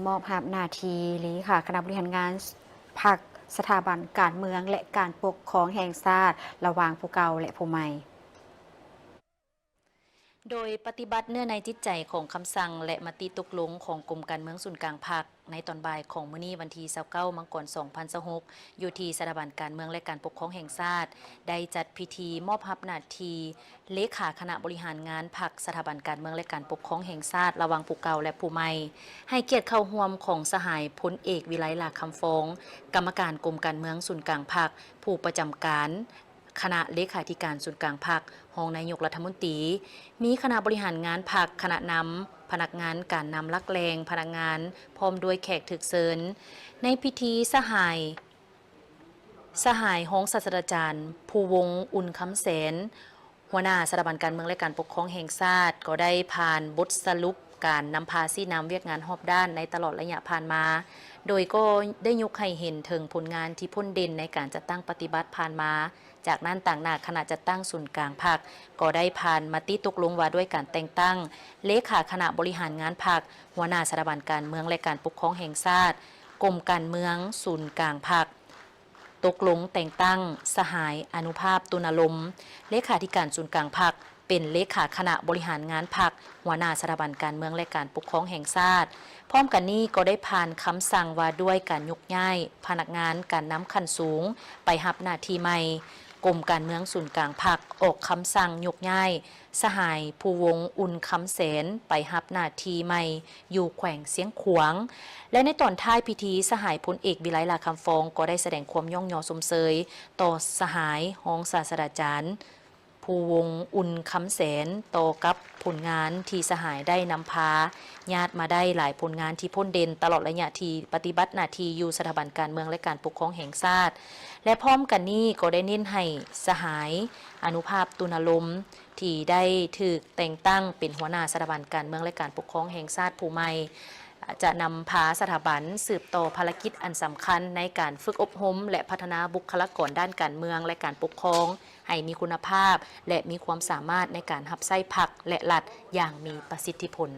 ມອບຮັບໜ້າທີ່ເລຂາຄະນະບໍລິຫານງານພັກ, ສະຖາບັນການເມືອງ ແລະ ການປົກຄອງແຫ່ງຊາດ ລະຫວ່າງຜູ້ເກົ່າ ແລະ ຜູ້ໃໝ່. ໂດຍປະຕິບັດເນື້ອໃນຈິດໃຈຂອງຄຳສັ່ງ ແລະ ມະຕິຕົກລົງຂອງກົມການເມືອງສູນກາງພັກ ໃນຕອນບ່າຍຂອງມື້ນີ້ ວັນທີຊາວເກົ້າ ມັງກອນ ສອງພັນຊາວຫົກ ຢູ່ທີ່ສະຖາບັນການເມືອງ ແລະ ການປົກຄອງແຫ່ງຊາດ ໄດ້ຈັດພິທີມອບຮັບໜ້າທີ່ເລຂາຄະນະບໍລິຫານງານພັກ, ສະຖາບັນການເມືອງ ແລະ ການປົກຄອງແຫ່ງຊາດ ລະຫວ່າງຜູ້ເກົ່າ ແລະ ຜູ້ໃໝ່. ໃຫ້ກຽດເຂົ້າຮ່ວມຂອງສະຫາຍ ພົນເອກ ວິໄລ ຫຼ້າຄຳຟອງ, ກຳມະການກົມການເມືອງສູນກາງພັກ, ຜູ້ປະຈຳການ ຄະນະເລຂາທິການສູນກາງພັກ, ຮອງນາຍົກລັດຖະມົນຕີ, ມີຄະນະບໍລິຫານງານພັກ, ຄະນະນຳ, ພະນັກງານການນຳຫຼັກແຫຼ່ງ, ພະນັກງານ ພ້ອມດ້ວຍແຂກຖືກເຊີນ. ໃນພິທີ ສະຫາຍ ສະຫາຍຮອງສາດສະດາຈານ ພູວົງ ອຸ່ນຄຳແສນ, ຫົວໜ້າສະຖາບັນການເມືອງ ແລະ ການປົກຄອງແຫ່ງຊາດ ກໍໄດ້ຜ່ານບົດສະຫຼຸບການນຳພາຊີ້ນຳວຽກງານຮອບດ້ານໃນຕະຫຼອດໄລຍະຜ່ານມາ, ໂດຍກໍໄດ້ຍົກໃຫ້ເຫັນເຖິງຜົນງານທີ່ພົ້ນເດັ່ນໃນການຈັດຕັ້ງປະຕິບັດຜ່ານມາ. ຈາກນັ້ນ, ຕາງໜ້າຄະນະຈັດຕັ້ງສູນກາງພັກ ກໍໄດ້ຜ່ານມະຕິຕົກລົງວ່າດ້ວຍການແຕ່ງຕັ້ງເລຂາຄະນະບໍລິຫານງານພັກ, ຫົວໜ້າສະຖາບັນການເມືອງ ແລະ ການປົກຄອງແຫ່ງຊາດ, ກົມການເມືອງ, ສູນກາງພັກ, ຕົກລົງແຕ່ງຕັ້ງສະຫາຍ ອະນຸພາບ ຕຸນາລົມ, ເລຂາທິການສູນກາງພັກ, ເປັນເລຂາຄະນະບໍລິຫານງານພັກ, ຫົວໜ້າສະຖາບັນການເມືອງ ແລະ ການປົກຄອງແຫ່ງຊາດ. ພ້ອມກັນນີ້ກໍໄດ້ຜ່ານຄຳສັ່ງວ່າດ້ວຍການຍົກຍ້າຍພະນັກງານການນຳຂັ້ນສູງໄປຮັບໜ້າທີ່ໃໝ່. ກົມການເມືອງສູນກາງພັກອອກຄຳສັ່ງຍົກຍ້າຍສະຫາຍ ພູວົງ ອຸ່ນຄຳແສນ ໄປຮັບໜ້າທີ່ໃໝ່ຢູ່ແຂວງຊຽງຂວາງ ແລະ ໃນຕອນທ້າຍພິທີ ສະຫາຍ ພົນເອກ ວິໄລ ຫຼ້າຄຳຟອງ ກໍໄດ້ສະແດງຄວາມຍ້ອງຍໍຊົມເຊີຍຕໍ່ສະຫາຍຮອງສາດສະດາຈານ ພູວົງ ອຸ່ນຄຳແສນ ຕໍ່ກັບຜົນງານທີ່ສະຫາຍໄດ້ນຳພາຍາດມາໄດ້ຫຼາຍຜົນງານທີ່ພົ້ນເດັ່ນຕະຫຼອດໄລຍະທີ່ປະຕິບັດໜ້າທີ່ຢູ່ສະຖາບັນການເມືອງ ແລະ ການປົກຄອງແຫ່ງຊາດ ແລະ ພ້ອມກັນນີ້ກໍໄດ້ເນັ້ນໃຫ້ສະຫາຍ ອະນຸພາບ ຕຸນາລົມ ທີ່ໄດ້ຖືກແຕ່ງຕັ້ງເປັນຫົວໜ້າສະຖາບັນການເມືອງ ແລະ ການປົກຄອງແຫ່ງຊາດຜູ້ໃໝ່ ຈະນຳພາສະຖາບັນສືບຕໍ່ພາລະກິດອັນສຳຄັນໃນການຝຶກອົບຮົມ ແລະ ພັດທະນາບຸກຄະລາກອນດ້ານການເມືອງ ແລະ ການປົກຄອງ ໃຫ້ມີຄຸນນະພາບ ແລະ ມີຄວາມສາມາດໃນການຮັບໃຊ້ພັກ ແລະ ລັດຢ່າງມີປະສິດທິຜົນ.